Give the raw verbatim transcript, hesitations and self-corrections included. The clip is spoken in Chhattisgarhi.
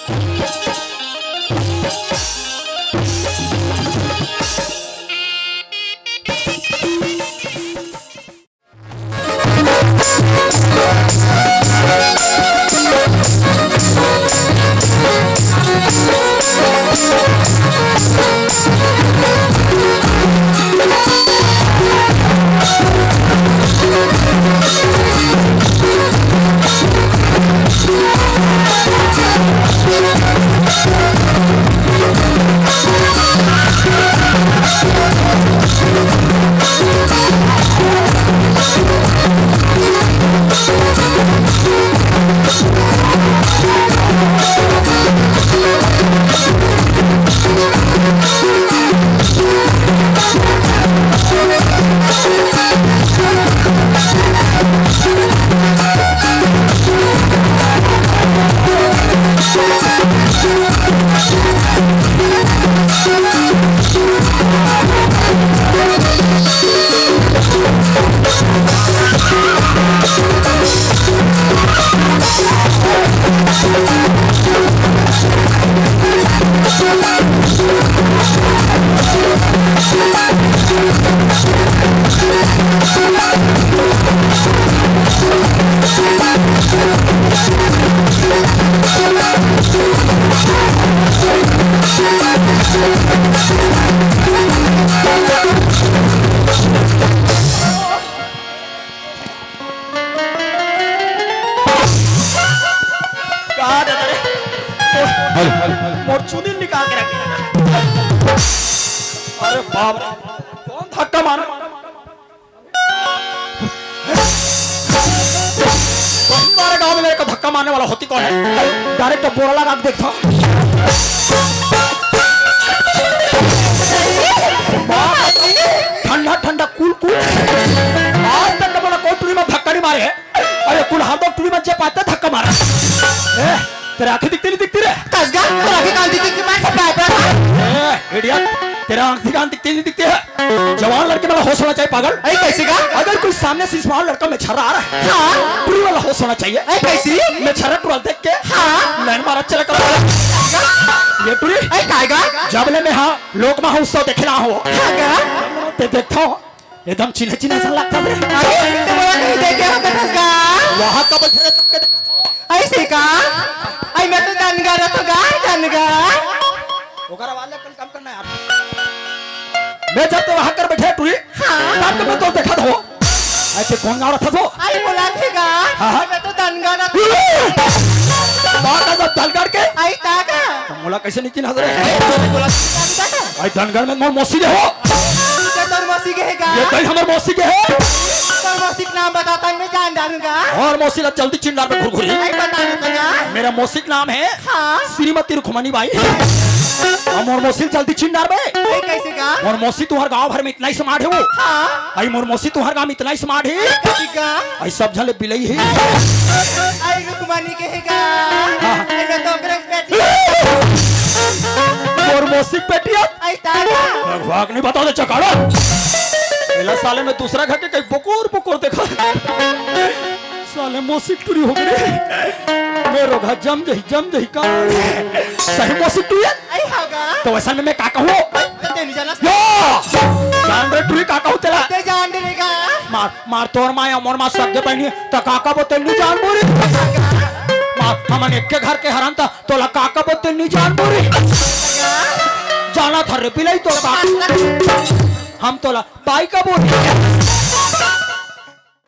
का दादा रे? मोर चुंदी निकाल के रख। अरे बाप रे, कौन धक्का मारा? पहली बार गांव में मेरे को धक्का मारने वाला होती कौन है? डायरेक्ट बोरा लगा के देखता। ठंडा ठंडा कूल कूल। आज तक मोला कोई टुरी में धक्का नहीं मारे है। अरे कुल हाथ टुरी में जे पाते धक्का मारा। ए, तेरा आंखें दिखती नहीं दिखती रे? कस गा, तेरा आंखें कान दिखती कि मैं छपाए पर। ए, इडियट, तेरा आंखें कान दिखती नहीं दिखती है? जवान लड़के वाला होश होना चाहिए पागल। ऐ कैसे गा? अगर कोई सामने से जवान लड़का में छर्रा आ रहा है, हाँ। टुरी वाला होश होना चाहिए। ऐ कैसी? में छर्रा टुरा देख के हाँ। लाइन मारा चला कर। ये टुरी। ऐ काय गा? जब ले मैं हाँ लोक महोत्सव देखे ना हो। हाँ गा? ते देखता हूँ, एकदम चिन्हे चिन्हे सा लगता है। अरे, तो बोला नहीं देखे हो कथस गा? वहाँ का बैठे रहे तब के देखा था। ऐसे का? ऐ मैं तो दनगा रह तो गा, दनगा। ओकरा वाले कल काम करना यार। मैं जब तो वहाँ कर बैठे टुरी, हाँ। तब तो मैं तो देखा था। ऐसे कौन गाँव रहा था तो? ऐ बोला थे गा। हाँ, हाँ। मैं तो दनगा रह बात है सब दलगढ़ के। ऐ ता का? तो मोला कैसे नहीं चिन्हा रे? ऐ बोला थे गा। ऐ दनगढ़ में मोर मौसी के हो। ये तोर मौसी के है का? ये दही हमर मौसी के है। तोर मौसी के नाम बताता मैं जान डालूंगा। और मौसी ला जल्दी चिन डार पे घुरघुरी। नहीं बता देता ना। मेरा मौसी का नाम है हाँ। श्रीमती रुक्मणी बाई। हम और मौसी ला जल्दी चिन डार पे। ये कैसे का? और मौसी तुम्हारे गांव भर में इतना ही स्मार्ट है वो। हाँ। आई मोर मौसी तुम्हारे गांव में इतना ही स्मार्ट है। कैसे का? आई सब झले बिलई है। आई रुक्मणी के है का? हाँ। आई मैं तो अंग्रेज बेटी। मोर मौसी के बेटी है। आई तारा। भगवान नहीं बता दे चकाड़ा। एला साले में दूसरा घर के कहीं बकोर बकोर देखा। साले मौसी टुरी हो गई। मेरो घर जम जही, जम जही का। सही मौसी टुरी है? आई होगा। तो वैसा में मैं का कहूँ? तो तेरी जाना। यो! जान रे टुरी का कहूँ तेला? ते जान देगा। मार, मार तोर माँ या मोर माँ सगे बहनी, तो का कहबो तेल नहीं जान बोरी। मार, हमन एक के घर के हरन त तोला का कहबो तेल नहीं जान बोरी। जाना था रे बिलाई तोर बाप। हम तोला बाई का बोरी।